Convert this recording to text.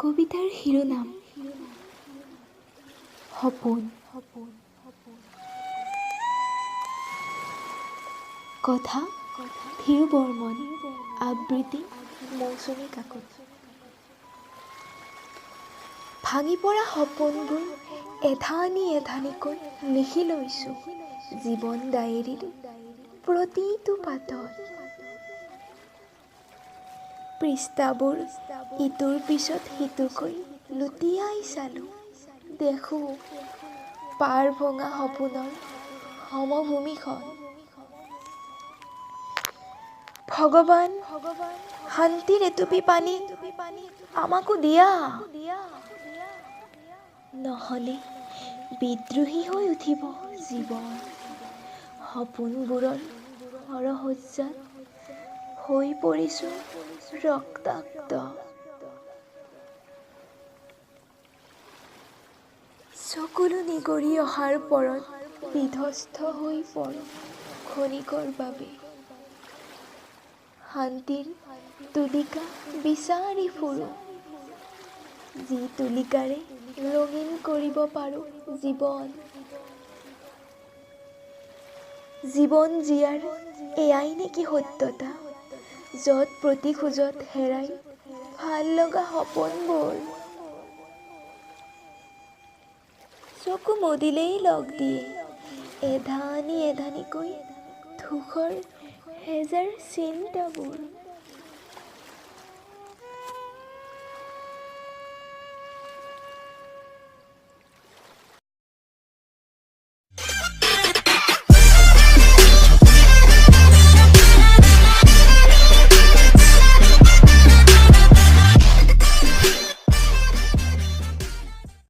কবিতাৰ শিৰোনাম সপোন। কথা ধীৰু বৰ্মন, আবৃত্তি মৌচুমী কাকতি। ভাঙি পৰা সপোনবোৰ এধানি এধানিকৈ লিখি লৈছোঁ জীৱন ডায়েৰীৰ প্ৰতিটো পাতত। পৃষ্ঠাবোৰ ইটোৰ পিছত সিটোকৈ লুটিয়াই চালোঁ, দেখোঁ পাৰ ভঙা সপোনৰ সমভূমিখন। ভগৱান, শান্তিৰ এটুপি পানী আমাকো দিয়া, নহ'লে বিদ্ৰোহী হৈ উঠিব জীৱন। সপোনবোৰৰ সৰসজ্জাত হৈ পৰিছোঁ ৰক্তাক্ত। চকুলো নিগৰি অহাৰ পৰত বিধ্বস্ত হৈ পৰোঁ ক্ষণিকৰ বাবে। শান্তিৰ তুলিকা বিচাৰি ফুৰোঁ, যি তুলিকাৰে ৰঙীন কৰিব পাৰোঁ জীৱন। জীৱন জীয়াৰ এয়াই নেকি সত্যতা, য'ত প্ৰতি খোজত হেৰাই ভাল লগা সপোনবোৰ। চকু মুদিলেই লগ দিয়ে এধানি এধানিকৈ ধূসৰ হেজাৰ চিন্তাবোৰ।